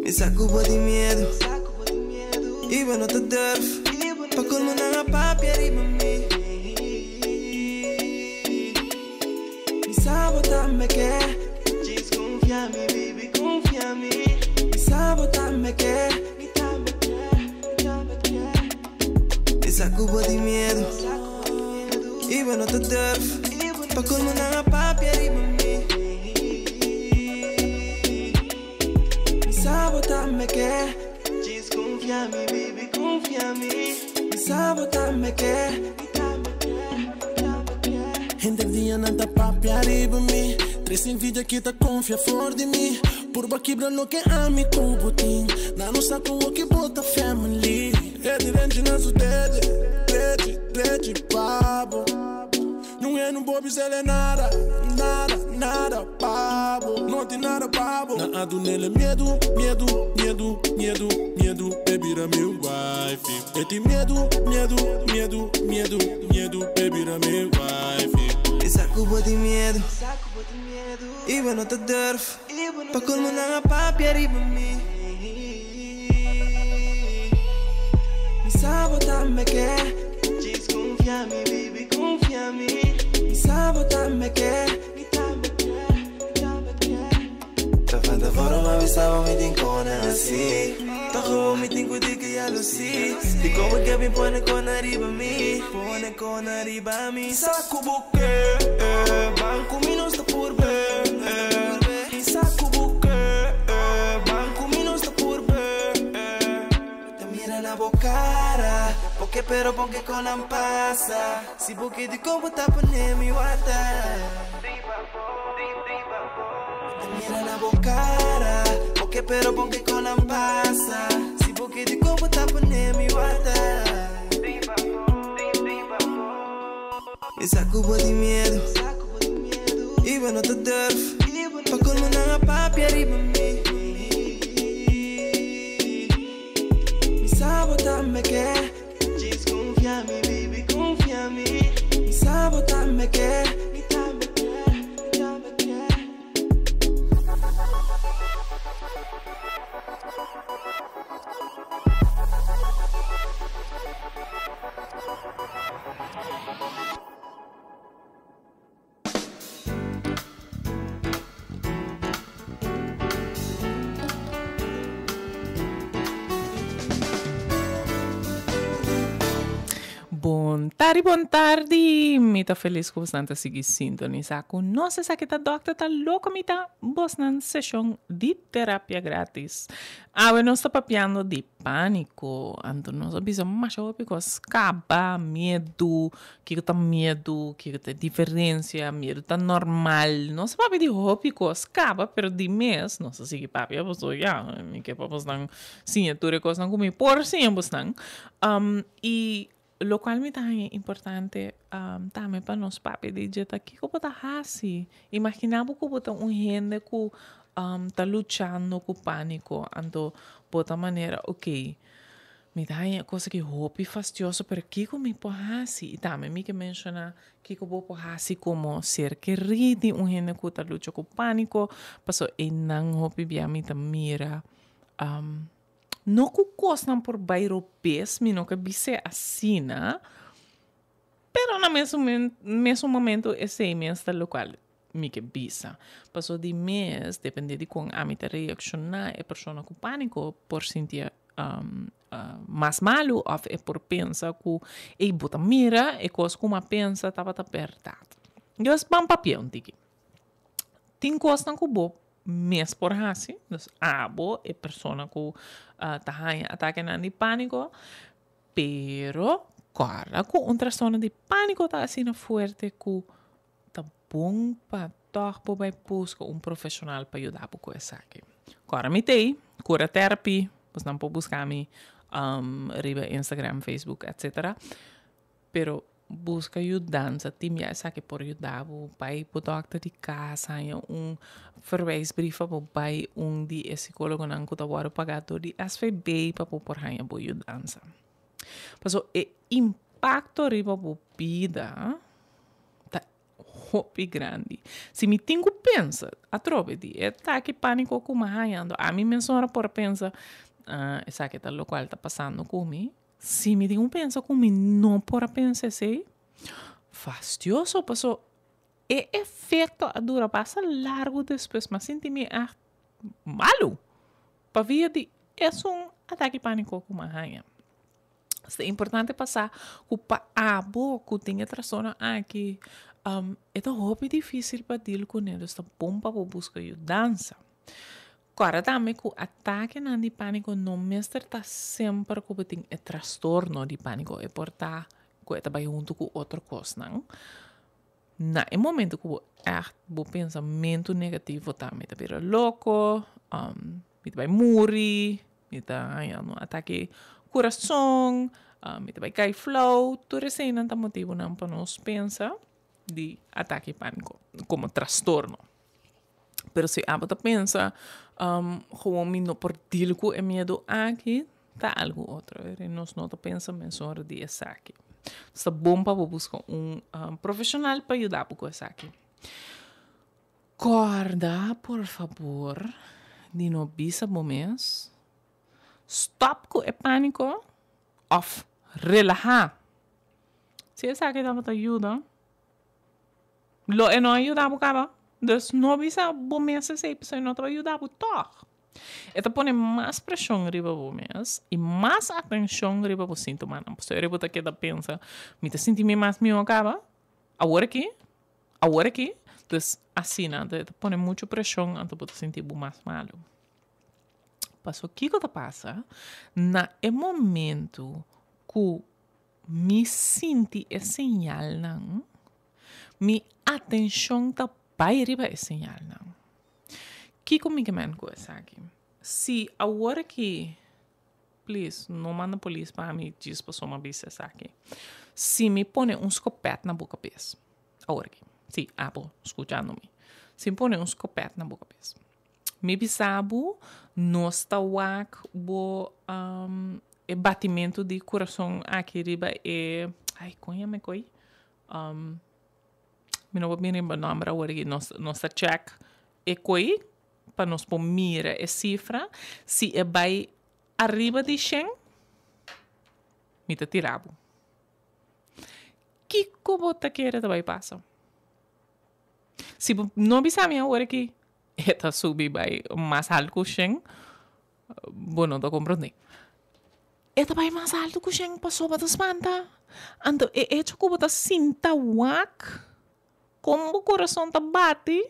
Mi sa ku bo tin miedu i bo no ta durf Pa colmo nan a papia riba mi Mi sa bo tambe ke Djis confia mi baby confia mi Mi sa bo tambe ke Mi tambe ke Mi tambe ke Mi sa ku bo tin miedu I bo no ta durf Pa colmo nan a papia riba mi Mi sa bo tambe ke Djis confia mi baby confia mi Mi sa bo tambe ke Mi tambe ke Mi tambe ke Henter dia nan ta papia riba mi Tres envidia ki ta confia for di mi Purba kibra loke ami ku bo tin Nan no sa ku oki bo ta family E di renchi na su dede Drechi, drechi pa bo Nun e nun por bis'el nada, nada, nada pa bo No tin nada pa bo Nan a dun'el miedu, miedu, miedu, miedu, miedu P'e bira mi wifey E tin miedu, miedu, miedu, miedu, miedu P'e bira mi wifey. Mi sa ku bo tin miedu I bo no ta durf Pa colmo nan a papia riba mi Mi sa bo tambe ke Djis confia mi baby confia mi Mi sa bo tambe ke Mi tambe ke Mi tambe ke Ta van tevoren ma mi sa bo mi tin kona hasi Ta gewoon mi tin ku di ke jaloezie Di kon bo ke bin pone kona riba mi Pone kona riba mi Sa ku bo ke Ban ku mi nos ta purbe Sa ku bo ke Ban ku mi nos ta purbe Ta mira na bo cara Bo ke pero bon ke kon nan pasa Si bo ke di kon bo ta pone mi warda Ta mira na bo cara Bo ke pero bon ke kon nan pasa Si bo ke di kon bo ta pone mi warda Mi sa ku bo tin miedu I bo no ta durf Pa colmo nan a papia riba mi Mi sa bo tambe ke Djis confia mi baby confia mi Mi sa bo tambe ke Mi tambe ke Mi tambe ke. Bon tardi, bon tardi. Mi ta feliz ku bosnan ta sigui sintonisa ku nos. Esaki ta Dokter ta Loko. Mi ta bosnan seshon di terapia gratis. Awe nos ta papiando di Pániko, anto nos a bisa masha hopi kos, kaba, miedu, kiko ta miedu, kiko ta e diferensia, miedu ta normal, nos a papia di hopi kos kaba, pero di mes nos a sigui papia pasobra ya, mi ke pa bosnan siña tur e kosnan ku mi por siña bosnan. I lokual mi ta haña importante tambe pa nos papia di dje ta kiko bo ta hasi. Imaginá bo ku bo ta un hende ku ta luchando ku pániko, anto bo ta manera, ok, mi ta haña e kos aki hopi fastioso, pero kiko mi por hasi? I tambe mi ke menshoná kiko bo por hasi komo ser kerí di un hende ku ta lucha ku pániko, pasobra einan hopi bia mi ta mira no ku kosnan por bai robes, mi no ke bis'é asina, pero na mesun momento esei mes ta lokual. mi ke bisa. Paso di mes, depende di kon ami ta reakshoná, e persona ku pániko por sinti mas malu òf e por pensa ku ey bo ta mira e kos ku mi a pensa tabata bèrdat. Dus ban papia un tiki. Tin kosnan ku bo mes por hasi, dus abo e persona ku ta haña atakenan di pániko, pero kòrda ku un trastorno di pániko ta asina fuerte ku Ta bon pa tòg bo bai buska un profeshonal pa yuda bo ku esaki. Kòrda mi t'ei, Cura Therapy, bosnan por buska mi riba Instagram, Facebook, etcetera. Pero buska yudansa, tin bia esaki por yuda bo. Bai bo dòkter di kas, haña un verwijsbrief pa bo bai un di e sikólogonan ku ta wòrdu pagá dor di SVB pa bo por haña bo yudansa. Pasobra e impakto riba bo bida ta hopi grandi. Si mi tin ku pensa atrobe di e atake pániko ku mi a haña, anto ami mesora por a pensa, ah, esaki ta lokual ta pasando ku mi. Si mi tin ku pensa ku mi no por a pensa esei, fastioso, paso e efekto a dura basta largu despues. Mi a sinti mi ègt malu pabia di esun atake pániko ku mi a haña. Ta importante pa sa ku pa abo ku tin e trastorno aki e ta hopi difísil pa deal kuné, dus ta bon pa bo buska yudansa. Kòrda tambe ku atakenan di pániko no mester ta semper ku bo tin e trastorno di pániko, e por ta ku e ta bai huntu ku otro kosnan. Na e momento ku bo ègt bo pensamentu negativo ta mi ta bira loko, mi ta bai muri, Mi ta haña un atake kurason, mi ta bai kai flou. Tur eseinan ta motibunan pa nos pensa di atake pániko komo trastorno. Pero si abo ta pensa gewoon mi no por deal ku e miedu aki, ta algu otro. Nos no ta pensa mesora di esaki. Ta bon pa bo buska un profeshonal pa yuda bo ku esaki. Kòrda por fabor di no bisa bo mes, Stòp ku e pániko òf relahá. Si esaki tabata yuda, lo e no a yuda bo kaba. Dus no bisa bo mes esei pasobra e no ta yuda bo tòg. E ta pone mas preshon riba bo mes i mas atenshon riba bo síntomanan. Pasobra bo ta keda pensa, Mi ta sinti mi mas mihó kaba awor aki. Awor aki, dus asina, anto e ta pone muchu preshon, anto bo ta sinti bo mas malu. Paso kiko ta pasa? Na e momento ku mi sinti e señalnan, mi atenshon ta bai riba e señalnan. Kiko mi ke men ku esaki? Si awor aki Please, no manda polis pa mi djis pasobra mi a bisa esaki. Si mi pone un skopèt na bo kabes, awor aki, si, abo skuchando mi, si mi pone un skopèt na bo kabes, mi bisa bo nos ta wak bo e batimentu di kurason aki riba e, ai kon yama e koi? Mi no por bini riba nòmber awor aki, nos nos ta chèk e koi pa nos por mira e sifra, si e bai ariba di shen, mi ta tira bo. Kiko bo ta kere ta bai pasa? Si bo no bisa mi awor aki, e ta subi bai mas alto ku shen, bo no ta komprondé. E ta bai mas alto ku shen pasobra bo ta spanta. Anto e echo ku bo ta sinta wak kon bo kurason ta bati,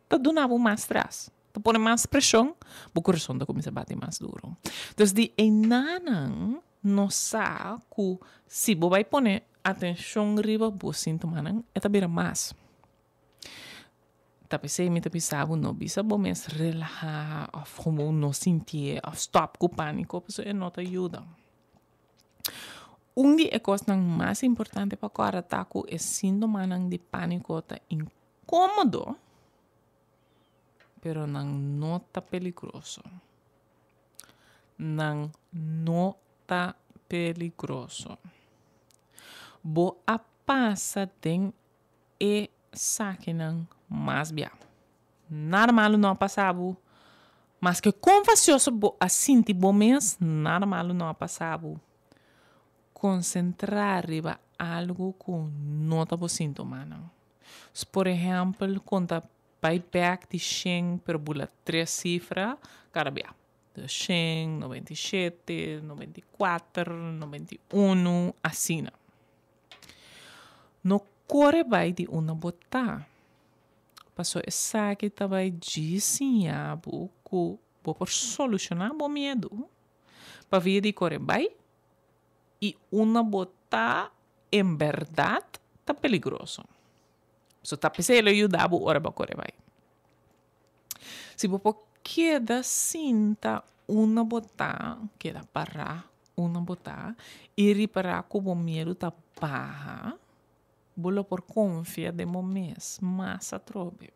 ta duna bo mas stress, ta pone mas preshon, bo kurason ta kuminsá bati mas duru. Dus di einanan nos sa ku si bo bai pone atenshon riba bo sintomanan e ta bira mas. Ta p'esei mi ta bisa bo no bisa bo mes relahá òf komo no sintié òf stòp ku pániko pasobra e no ta yuda. Un di e kosnan mas importante pa kòrda ta ku e síntomanan di pániko ta Kómodo, pero nan no ta peligroso. Nan no ta peligroso. Bo a pasa den e sakinan mas bia. Nada malu no a pasa bo. Maske kon fasioso bo a sinti bo mes, nada malu no a pasa bo. Konsentrá riba algu ku no ta bo sintomanan. Por ehèmpel, konta bai bèk di shen pero bula tres sifra kada bia. Dus shen, 97, 94, 91, asina. No kore bai di unda bo ta. Paso esaki ta bai djis siña bo ku bo por solushoná bo miedu pa via di kore bai i unda bo ta en bèrdat ta peligroso. So ta p'esei lo yuda bo ora bo kore bai. Si bo por keda sinta unda bo ta, keda pará unda bo ta i ripará ku bo miedu ta baha, bo lo por konfia den bo mes mas atrobe.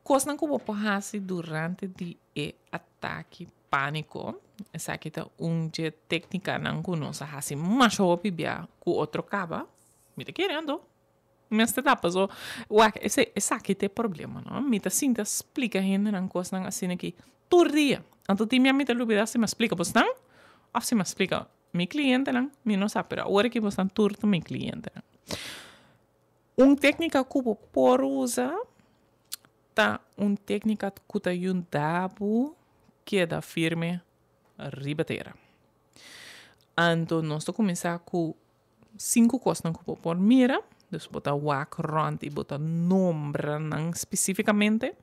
Kosnan ku bo por hasi durante di e atake pániko, esaki ta un dje téknikanan ku nos a hasi masha hopi bia ku otro kaba, mi ta kere anto mester ta paso wak ese esaki ta e problema no, mi ta sinta splika hendenan kosnan asina ki tur dia, anto tin bia mi ta lubida si mi a splika bosnan òf si mi a splika mi klientenan, mi no sa pero awor aki bosnan tur ta mi klientenan. Un téknika ku bo por usa ta un téknika ku ta yuda bo keda firme riba tera. Anto nos ta kuminsá ku sinku kosnan ku bo por mira, dus bo ta wak rònt i bo ta nombra nan spesífikamente.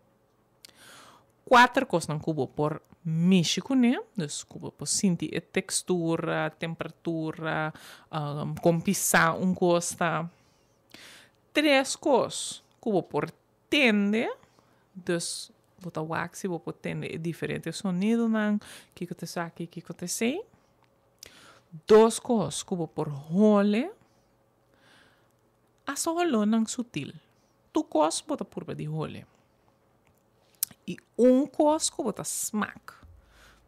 Kuater kosnan ku bo por mishi kuné, dus ku bo por sinti e tekstura, temperatura, kon pisá un kos ta. Tres kos ku bo por tende, dus bo ta wak si bo por tende e diferente sonidonan, kiko ta esaki, kiko ta esei. Dos kos ku bo por hole, hasta holónan sutil. Tur kos bo ta purba di hole. I un kos ku bo ta smak.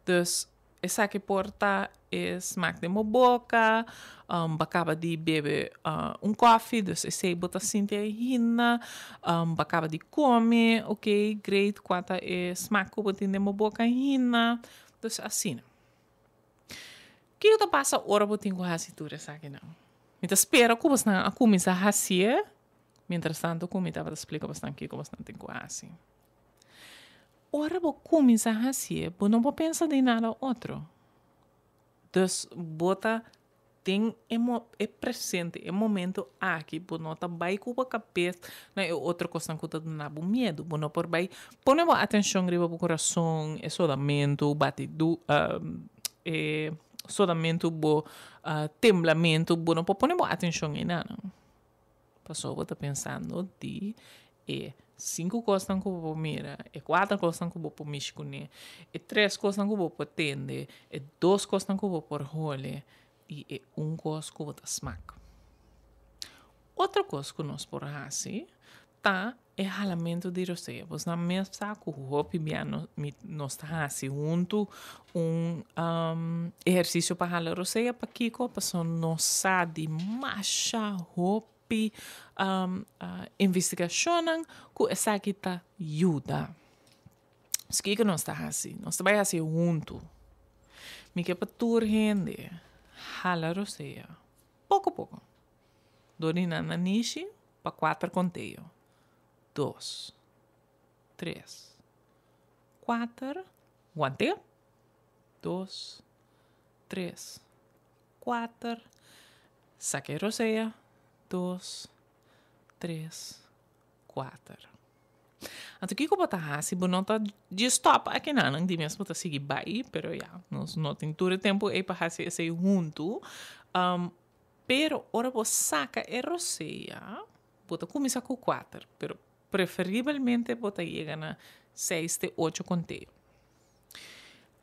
Dus esaki por ta e smak den bo boka, bo a kaba di bebe un kòfi, dus esei bo ta sinti ainda, bo a kaba di kome, oke great, kua ta e smak ku bo tin den bo boka ainda, dus asina. Kiko ta pasa ora bo tin ku hasi tur esakinan? Mi ta spera ku bosnan a kuminsá hasié. Mientrastanto ku mi tabata splika bosnan kiko bosnan tin ku hasi. Ora bo kuminsá hasié, bo no por pensa den nada otro. Dus bo ta den e mo e presente, e momento aki, bo no ta bai ku bo kabes na e otro kosnan ku ta duna bo miedu. Bo no por bai pone bo atenshon riba bo kurason, e sodamentu, batidu e sodamentu, bo temblamentu, bo no por pone bo atenshon einan. Pasobra bo ta pensando di e sinku kosnan ku bo por mira, e kuater kosnan ku bo por mishi kuné, e tres kosnan ku bo por tende, e dos kosnan ku bo por hole i e un kos ku bo ta smak. Otro kos ku nos por hasi ta e halamentu di rosea. Bosnan mes sa ku hopi bia nos ta hasi huntu un ehersisio pa hala rosea. Pakiko? Pasobra nos sa di masha hopi investigashonnan ku esaki ta yuda. Dus kiko nos ta hasi? Nos ta bai hasi huntu. Mi ke pa tur hende hala rosea poko poko. Dor di nan nanishi pa kuater konteo. Dos, tres, kuater, want'é. Dos, tres, kuater, saka e rosea. Dos, tres, kuater. Anto kiko bo ta hasi? Bo no ta dje stòp akinan, di mes bo ta sigui bai, pero ya, nos no tin tur e tempu ei pa hasi esei huntu. Pero ora bo saka e rosea, bo ta kuminsá ku kuater, pero preferibelmente bo ta yega na seis te ocho konteo.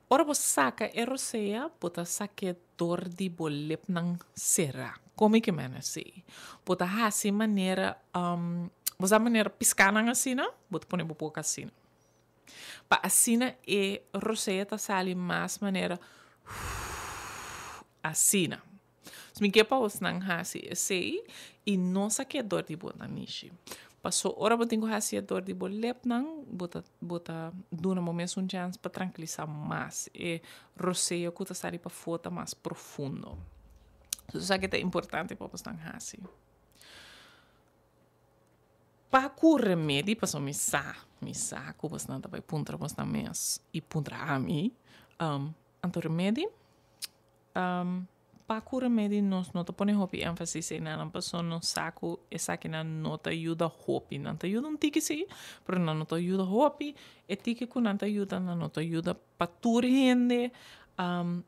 Ora bo saka e rosea, bo ta sak'é dor di bo lepnan será. Kon mi ke mena esei? Bo ta hasi manera, bo sa manera piskanan asina, bo ta pone bo boka asina. Pa asina e rosea ta sali mas manera asina. Mi ke pa bosnan hasi esei i no sa ke dor di bo nanishi. Paso ora bo tin ku hasi e dor di bo lepnan, bo ta bo ta duna bo mes un chèns pa trankilisá mas. E roseo ku ta sali pafó ta mas profundo. So esaki ta importante pa bosnan hasi. Pa ku remedi, pasobra mi sa, mi sa ku bosnan ta bai puntra bosnan mes i puntra ami, anto remedi, pa ku remedi nos no ta pone hopi énfasis einan pasobra nos sa ku esakinan no ta yuda hopi. Nan ta yuda un tiki sí, pero nan no ta yuda hopi. E tiki ku nan ta yuda, nan no ta yuda pa tur hende.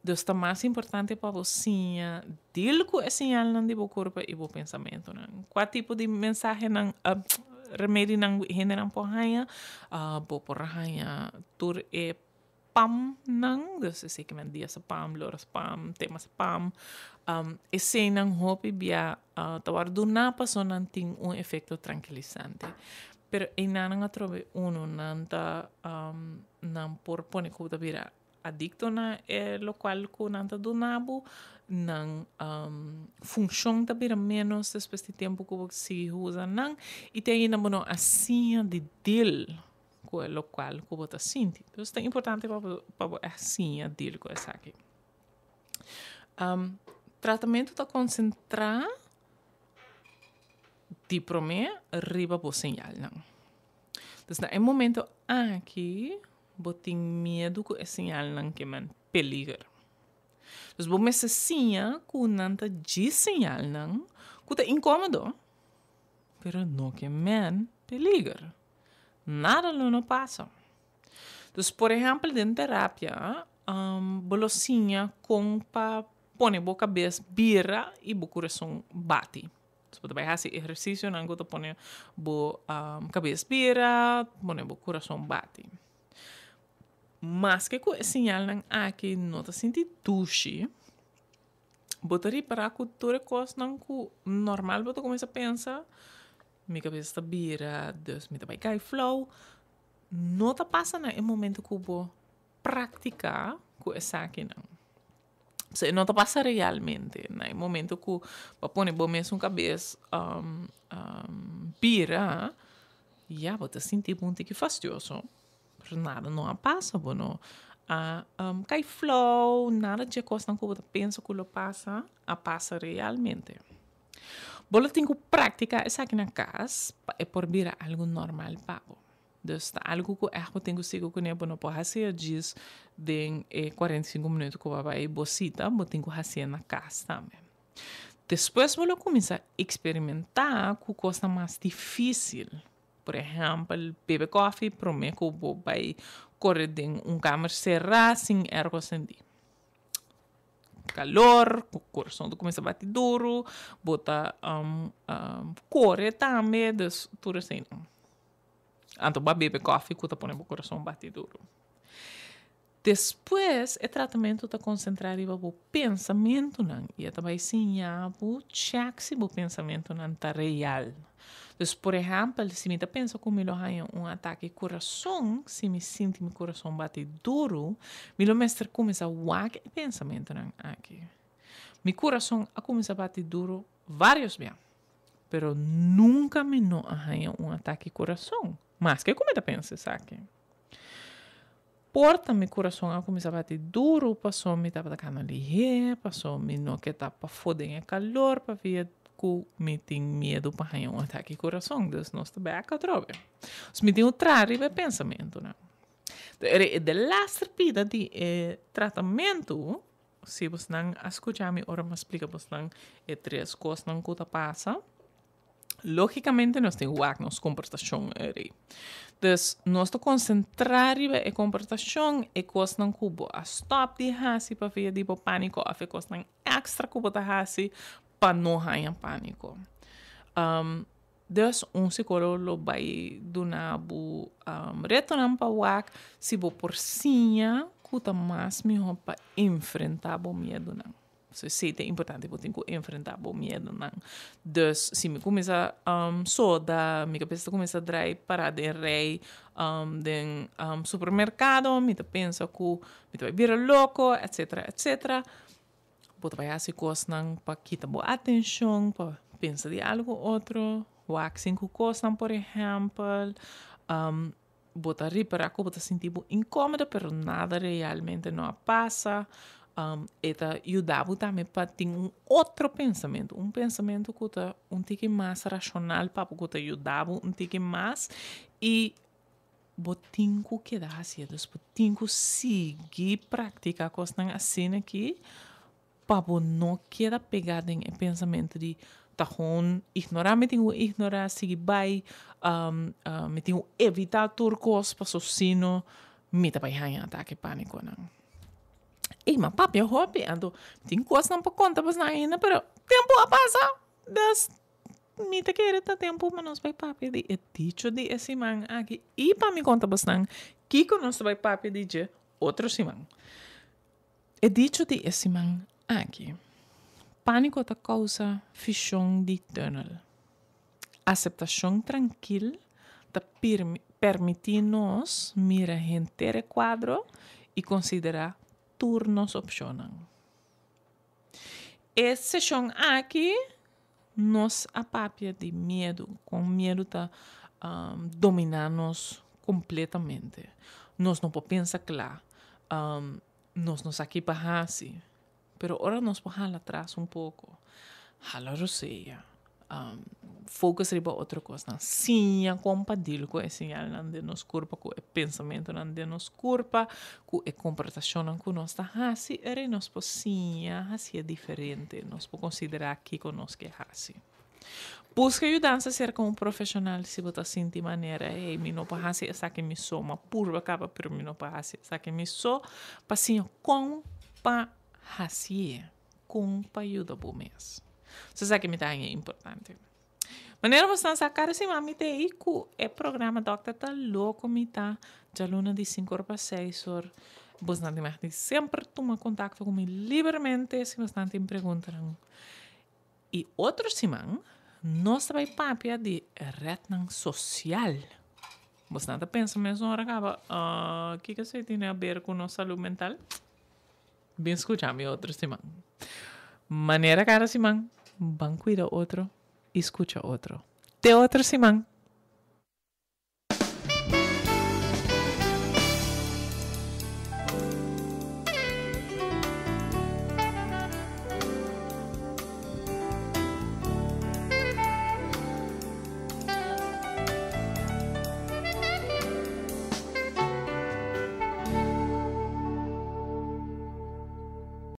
Dus ta mas importante pa bo siña deal ku e señalnan di bo kurpa i bo pensamentunan. Kua tipo di mensahenan, remedinan hendenan por haña? Bo por haña tur e pamnan, dus esei ke men diazepam, lorazepam, temazepam. Eseinan hopi bia ta wòrdu duná pasobra nan tin un efekto trankilisante. Pero einanan atrobe unu nan ta nan por pone ku bo ta bira adikto na e lokual ku nan ta duna bo, nan funshon ta bira ménos despues di tempu ku bo sigui usa nan i te ainda bo no a siña di deal ku e lokual ku bo ta sinti. Entonces ta importante pa bo pa bo a siña deal ku esaki. Tratamentu ta konsentrá di promé riba bo señalnan. Dus na e momento aki bo tin miedu ku e señalnan ke men peliger. Dus bo mester siña ku nan ta djis señalnan ku ta inkómodo, pero no ke men peliger. Nada lo no pasa. Dus por ehèmpel den terapia bo lo siña kon pa pone bo kabes bira i bo kurason bati. So bo ta bai hasi ehersisionan ku ta pone bo kabes bira, pone bo kurason bati. Maske ku e siñalnan aki no ta sinti dushi, bo ta ripará ku tur e kosnan ku normal bo ta kuminsá pensa, mi kabes ta bira, dus mi ta bai kai flou, no ta pasa na e momento ku bo praktiká ku esakinan. So e no ta pasa realmente. Na e momento ku bo a pone bo mesun kabes bira, ya bo ta sinti bo un tiki fastioso. Pero nada no a pasa, bo no a kai flou, nada dje kosnan ku bo ta pensa ku lo pasa, a pasa realmente. Bo lo tin ku praktika esaki na kas pa e por bira algu normal pa bo. Dus ta algu ku ègt bo tin ku sigui kuné, bo no por hasié djis den e 45 minuto ku bo a bai bo sita, bo tin ku hasié na kas tambe. Despues bo lo kuminsá eksperimentá ku kosnan mas difísil. Por ehèmpel, bebe kòfi promé ku bo bai kore den un kamer será sin èrko sendí. Kalor, bo kurason ta kuminsá bati duru, bo ta kore tambe, dus tur eseinan. Anto bo a bebe kòfi ku ta pone bo kurason bati duru. Despues e tratamentu ta konsentrá riba bo pensamentunan i e ta bai siña bo chèk si bo pensamentunan ta real. Dus por ehèmpel, si mi ta pensa ku mi lo haña un atake kurason, si mi sinti mi kurason bati duru, mi lo mester kuminsá wak e pensamentunan aki. Mi kurason a kuminsá bati duru vários bia. Pero nunka mi no a haña un atake kurason, maske ku mi ta pensa esaki. Por ta mi kurason a kuminsá bati duru paso mi tabata kana lihé, paso mi no ke ta pafó den e kalor pabia ku mi tin miedu pa haña un atake kurason. Dus nos ta bek atrobe. Dus mi tin un traha riba e pensamentunan. E delaster pida di e tratamentu. Si bosnan a skucha mi ora mi a splika bosnan e tres kosnan ku ta pasa, lógikamente nos tin wak nos komportashon eri. Dus nos ta konsentrá riba e komportashon, e kosnan ku bo a stòp di hasi pabia di bo pániko òf e kosnan èkstra ku bo ta hasi pa no haña pániko. Dus un sikólogo lo bai duna bo retonan pa wak si bo por siña ku ta mas mihó pa enfrentá bo miedunan. So esei ta importante, bo tin ku enfrentá bo miedunan. Dus si mi kuminsá soda, mi kabes ta kuminsá drai pará den rei den supermerkado, mi ta pensa ku mi ta bai bira loko, etsetera, etsetera. Bo ta bai hasi kosnan pa kita bo atenshon, pa pensa di algu otro, wak sinku kosnan por ehèmpel. Bo ta ripará ku bo ta sinti bo inkómodo pero nada realmente no a pasa. E ta yuda bo tambe pa tin un otro pensamentu, un pensamentu ku ta un tiki mas rashonal pa bo, ku ta yuda bo un tiki mas i bo tin ku keda hasié. Dus bo tin ku sigui praktiká kosnan asina aki pa bo no keda pegá den e pensamentu di ta gewoon ignorá mi tin ku ignorá, sigui bai, mi tin ku evitá tur kos pasobra sino mi ta bai haña atake pánikonan. Ey, ma papia hopi, anto tin kosnan pa konta bosnan ainda, pero tempu a pasa. Dus mi ta kere ta tempu pa nos bai papia di e dicho di e siman aki i pa mi konta bosnan kiko nos ta bai papia di dje otro siman. E dicho di e siman aki, Pániko ta kousa fishon di tùnel. Aseptashon trankil ta permití nos mira henter e kuadro i konsiderá tur nos opshonnan. E seshon aki nos a papia di miedu, kon miedu ta dominá nos kompletamente. Nos no por pensa kla, nos no sa ki pa hasi. Pero ora nos por hala atras un poko, hala rosea, focus riba otro kosnan, siña kon pa deal ku e señalnan den nos kurpa, ku e pensamentunan den nos kurpa, ku e komportashonnan ku nos ta hasi, eri nos por siña hasié diferente, nos por konsiderá kiko nos ke hasi. Buska yudansa serka un profeshonal si bo ta sinti manera, hey, mi no por hasi esaki mi so, mi a purba kaba pero mi no por hasi esaki mi so, pa siña kon pa hasié, kon pa yuda bo mes. So esaki mi ta haña importante. Manera bo stan sa kada siman mi ta ei ku e programa Dòkter ta Loko mi ta djaluna di sinku or pa seis or. Bosnan tin mag di semper tuma kontakto ku mi liberamente si bosnan tin preguntanan. I otro siman nos ta bai papia di retnan sosial. Bosnan ta pensa mesun ora kaba, kiko esei tene aber ku nos salú mental? Bin skucha mi otro siman. Manera kada siman, ban kuida otro i skucha otro. Te otro siman!